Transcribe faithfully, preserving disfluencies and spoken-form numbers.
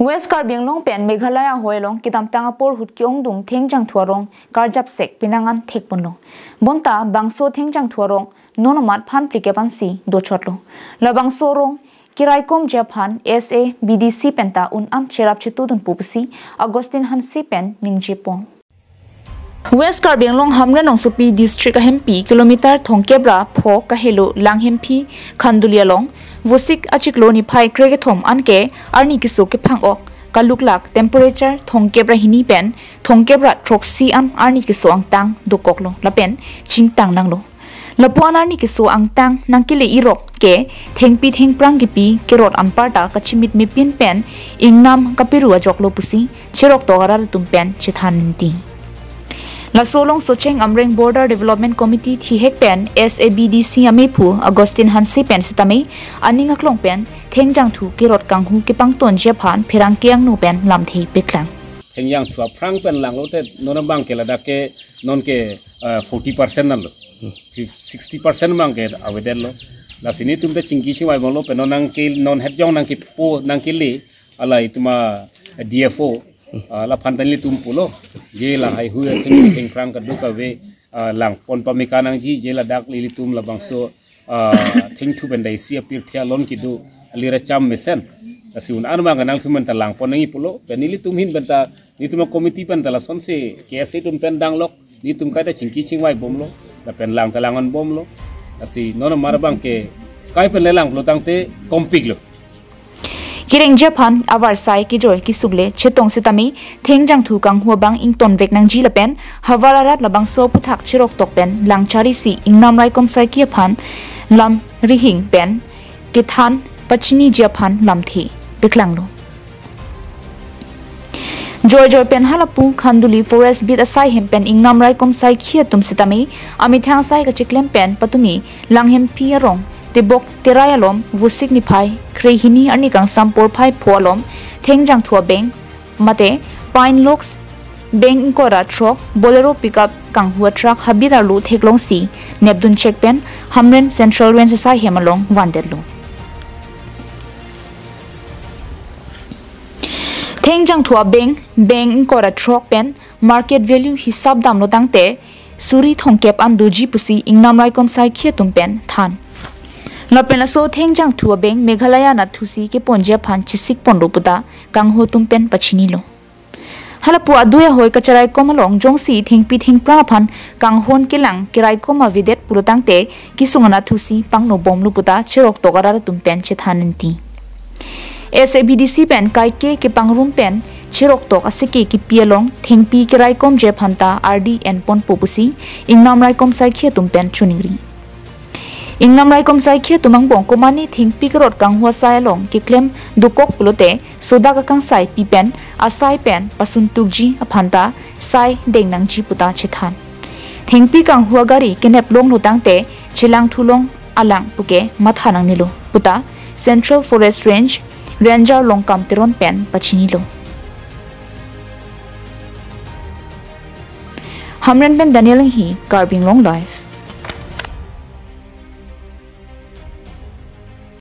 West Karbi Anglong pen Meghalaya ahoi along kedamtang apor ahut ke-ongdung thengjangthu arong karjap sek penang an thekponlo. Bonta bangso thengjangthu arong non amat phan phlikep ansi dochotlo. Labangso arong keraikomji aphan S A B D C penta un an cherap chetudunpo pusi Augustine Hanse pen ningjepon. West Karbi Anglong Hamren Rongsopi District ahempi kilometer thomkep ra pho kahelo Langhemphi Khanduli along Vosik achiklo niphai krekethom anke arni keso kephang-ok kaluklak temperature thomkep ra hini pen thomkep ra throksi an arni keso angtang dokoklo lapen chingtang nanglo. Lapu an arni keso angtang nangkele irok ke thengpi thengphrang kipi kerot anparta kachimit mepin pen ingnam kaperu ajoklo pusi cheroktok arat atum pen chethan ninti. Laso along Socheng Amreng Border Development Committee thihek pen S A B D C amephu Augustine Hanse pen sitame aning aklong pen thengjangthu kerot kanghu kepangtonji aphan pherangke angno pen lamthe paklang. Thengjangthu aphrang pen langlote non abang ke ladak ke non ke, eh, forty percent nanglo. Fif-, sixty percent abang ke avedetlo. Lasi nelitum ta chingki chingvai bomlo pen non nangke non hetjong nangkepo nangkele ala itum a D F O, ah, laphan ta nelitum pulo. Je lahai hui theng thengphrang kadokave, ah, langpon pameka nangji je ladak nelitum labangso, ah, thengthu pen daisi apirthe alon kedo alira cham mesen. Lasi un an abang ke nangthu pen ta langpon nangji pulo. Pen nelitum ahin pen ta nelitum a-committee pen ta lasonsi K S A atum pen danglok. Nelitum kaita chingki chingvai bomlo. Lapen lang ta lang-an bomlo. Lasi non amar abang ke kai pen le lang pulo tangte kompiklo. Kerengji aphan avarsai kejoi kesukle chetong sitame thengjangthu kanghu abang ingtonvek nangji lapen havar arat labangso aphuthak cheroktok pen langcharisi ingnam raikom saikhi aphan lam rihing pen kethan pachiniji aphan lamthe paklanglo. Joijoi pen halapu Khanduli Forest Beat asai hem pen ingnam raikom saikhi atum sitame amethang asai kachiklem pen patumi Langhemphi arong tebok terai alom Vosik niphai krehini arni kangsam porphai pho alom thengjangthu abeng mate Pine Logs beng ingkoi ra throk Bolero pickup kanghu atruck habit arlo theklongsi nepdun chek pen Hamren Central Range asai hem along vandetlo. Thengjangthu abeng beng ingkoi ra throk pen market value hisap damlo tangte suri thomkep an doji pusi ingnam raikom saikhi atum pen than. Lapen laso thengjangthu abeng Meghalaya anatthusi keponji aphan chesikponlo puta kanghu atum pen pachinilo. Halapu adui ahoi kacharaikom along jongsi thengpi thengphrang aphan kanghon kelang keraikom avedet pulo tangte kesung anatthusi pangno bomlo puta cheroktok arat atum pen chethan ninti. S A B D C pen kaike kepangrum pen cheroktok aseke kipi along thengpi keraikomji aphan ta ardi enponpo pusi ingnam raikom saikhi atum pen choningri. Ingnam raikom saikhi atum angbong komane thengpi kerot kanghu asai along keklem dokok pulote sodak akangsai pi pen asai pen pasuntukji aphan ta sai deng nangji puta chethan. Thengpi kanghu agari kenep longlo tangte chelangthu long alang puke matha nangnelo puta Central Forest Range Ranger Longkam Teron pen pachinilo. Hamren pen Daniel Enghi, Karbi Anglong Live.